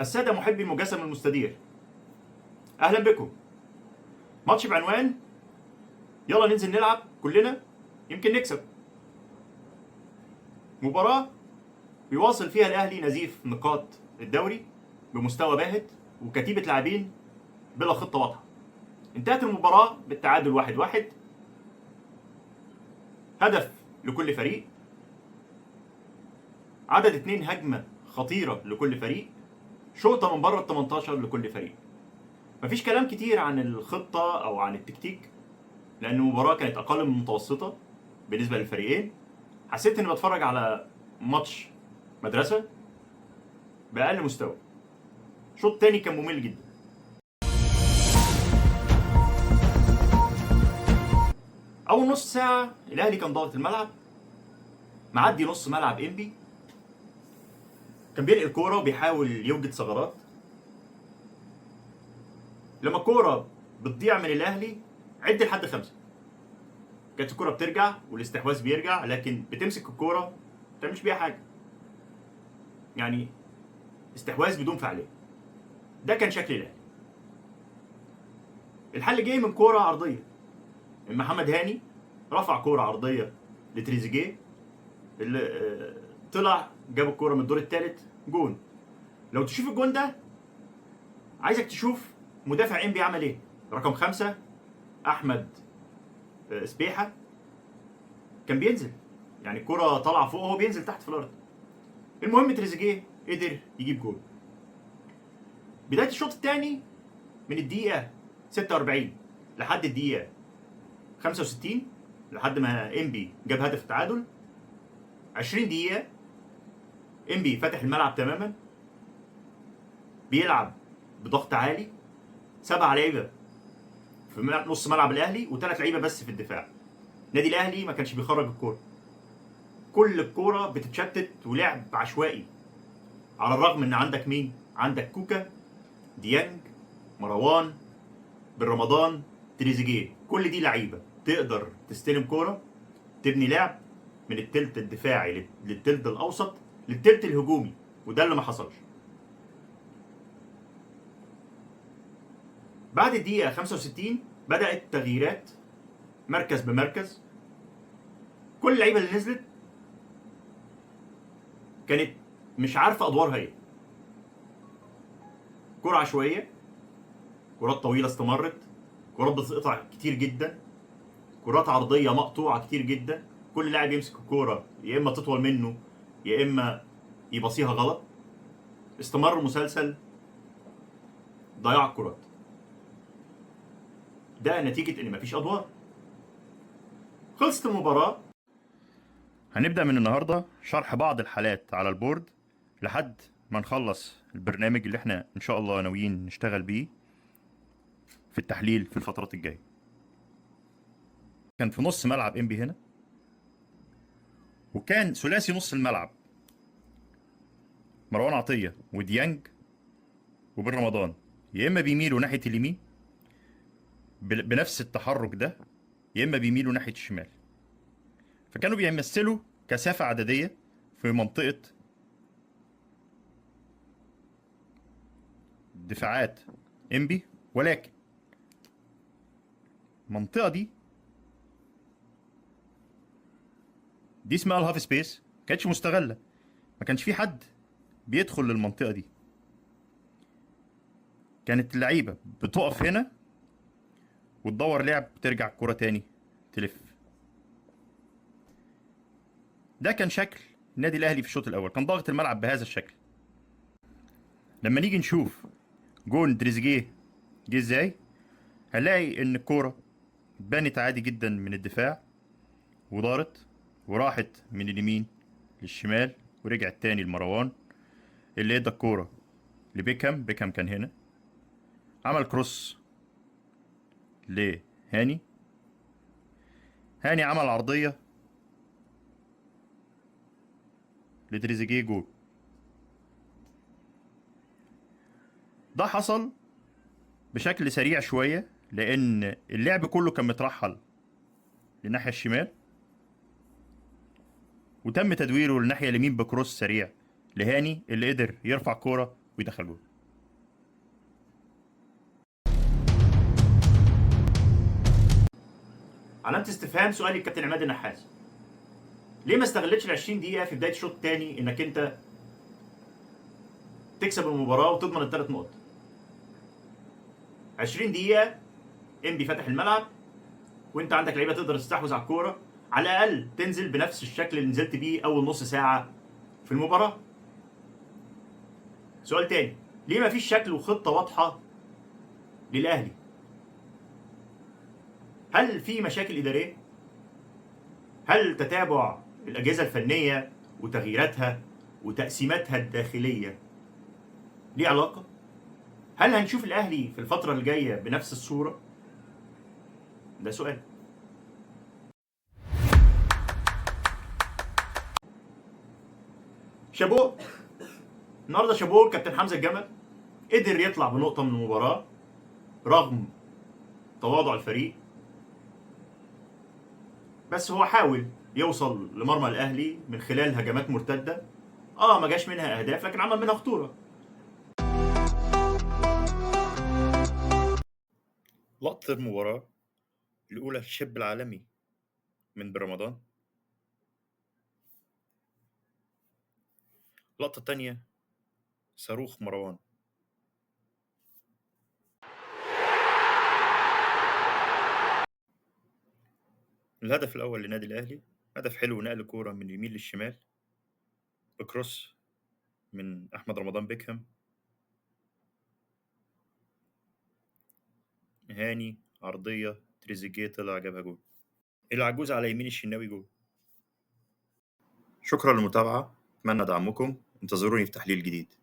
السادة محبي المجسم المستدير، أهلا بكم. ماتش بعنوان يلا ننزل نلعب كلنا يمكن نكسب. مباراة بيواصل فيها الأهلي نزيف نقاط الدوري بمستوى باهت وكتيبة لاعبين بلا خطة واضحة. انتهت المباراة بالتعادل 1-1، هدف لكل فريق، عدد 2 هجمة خطيرة لكل فريق، شوطة من بره ال 18 لكل فريق. مفيش كلام كتير عن الخطة أو عن التكتيك، لأن المباراة كانت أقل من المتوسطة بالنسبة للفريقين. حسيت إني بتفرج على ماتش مدرسة بأقل مستوى. شوط تاني كان ممل جدا. أول نص ساعة الأهلي كان ضاغط الملعب، معدي نص ملعب إنبي، كان بينقل كورة وبيحاول يوجد ثغرات. لما الكورة بتضيع من الأهلي عد لحد 5، كانت الكورة بترجع والاستحواذ بيرجع، لكن بتمسك الكورة ما بتعملش بيها حاجة، يعني استحواذ بدون فعالية. ده كان شكل الأهلي. الحل جه من كورة عرضية من محمد هاني، رفع كورة عرضية لتريزيجيه اللي طلع جاب الكورة من الدور الثالث جون. لو تشوف الجون ده عايزك تشوف مدافع انبي عمل ايه. رقم 5 احمد سبيحه كان بينزل، يعني الكرة طالعه فوق وهو بينزل تحت في الارض. المهم تريزيجيه قدر يجيب جول. بداية الشوط الثاني من الدقيقة 46 لحد الدقيقة 65، لحد ما انبي جاب هدف التعادل، 20 دقيقة انبي فاتح الملعب تماما، بيلعب بضغط عالي، 7 لعيبة في نص ملعب الاهلي و3 لعيبة بس في الدفاع. نادي الاهلي ما كانش بيخرج الكورة، كل الكورة بتتشتت ولعب عشوائي. على الرغم ان عندك مين؟ عندك كوكا، ديانج، مروان، بن رمضان، تريزيجيه، كل دي لعيبة تقدر تستلم كورة، تبني لعب من التلت الدفاعي للتلت الاوسط للتلت الهجومي، وده اللي ما حصلش. بعد الدقيقة 65 بدأت تغييرات مركز بمركز. كل اللعيبة اللي نزلت كانت مش عارفة أدوارها إيه. كرة عشوائية، كرات طويلة استمرت، كرات بتتقطع كتير جدا، كرات عرضية مقطوعة كتير جدا. كل لاعب يمسك الكورة يا إما تطول منه يا إما يبصيها غلط. استمر مسلسل ضياع الكرات. ده نتيجة إن مفيش أدوار. خلصت المباراة. هنبدأ من النهاردة شرح بعض الحالات على البورد لحد ما نخلص البرنامج اللي احنا إن شاء الله ناويين نشتغل بيه في التحليل في الفترات الجاية. كان في نص ملعب انبي هنا، وكان ثلاثي نص الملعب مروان عطية وديانج وبن رمضان، يا إما بيميلوا ناحية اليمين بنفس التحرك ده، يا إما بيميلوا ناحية الشمال. فكانوا بيمثلوا كثافة عددية في منطقة دفاعات انبي، ولكن المنطقة دي اسمها ال half space، ما كانتش مستغلة، ما كانش في حد بيدخل للمنطقة دي. كانت اللعيبة بتقف هنا وتدور لعب، ترجع الكرة تاني تلف. ده كان شكل النادي الأهلي في الشوط الأول، كان ضاغط الملعب بهذا الشكل. لما نيجي نشوف جون تريزيجيه جه ازاي، هنلاقي ان الكورة اتبنت عادي جدا من الدفاع ودارت وراحت من اليمين للشمال ورجعت تاني لمروان اللي ادى الكورة لبيكهام. بيكهام كان هنا، عمل كروس لهاني، هاني عمل عرضية لتريزيجيه، جول. ده حصل بشكل سريع شوية لأن اللعب كله كان مترحل للناحية الشمال، وتم تدويره للناحية اليمين بكروس سريع لهاني اللي قدر يرفع كورة ويدخل جول. علامة استفهام سؤالي الكابتن عماد النحاس، ليه ما استغلتش ال 20 دقيقة في بداية الشوط الثاني انك انت تكسب المباراة وتضمن الثلاث نقط؟ 20 دقيقة انبي فاتح الملعب وانت عندك لعيبة تقدر تستحوذ على الكورة، على الأقل تنزل بنفس الشكل اللي نزلت بيه أول نص ساعة في المباراة. سؤال تاني، ليه ما فيش شكل وخطة واضحة للأهلي؟ هل في مشاكل إدارية؟ هل تتابع الأجهزة الفنية وتغييراتها وتقسيماتها الداخلية ليه علاقة؟ هل هنشوف الأهلي في الفترة الجاية بنفس الصورة؟ ده سؤال. شابوه النهارده، شابوه كابتن حمزة الجمل، قدر يطلع بنقطة من المباراة رغم تواضع الفريق، بس هو حاول يوصل لمرمى الأهلي من خلال هجمات مرتدة، ما جاش منها أهداف لكن عمل منها خطورة. لقطة المباراة الأولى، الشاب العالمي من برمضان. لقطة تانية، صاروخ مروان. الهدف الأول لنادي الأهلي، هدف حلو، نقل كورة من اليمين للشمال بكروس من أحمد رمضان بيكهام، هاني عرضية، تريزيجيه طلع جابها جول. العجوز على يمين الشناوي جول. شكرا للمتابعة، أتمنى دعمكم، انتظروني في تحليل جديد.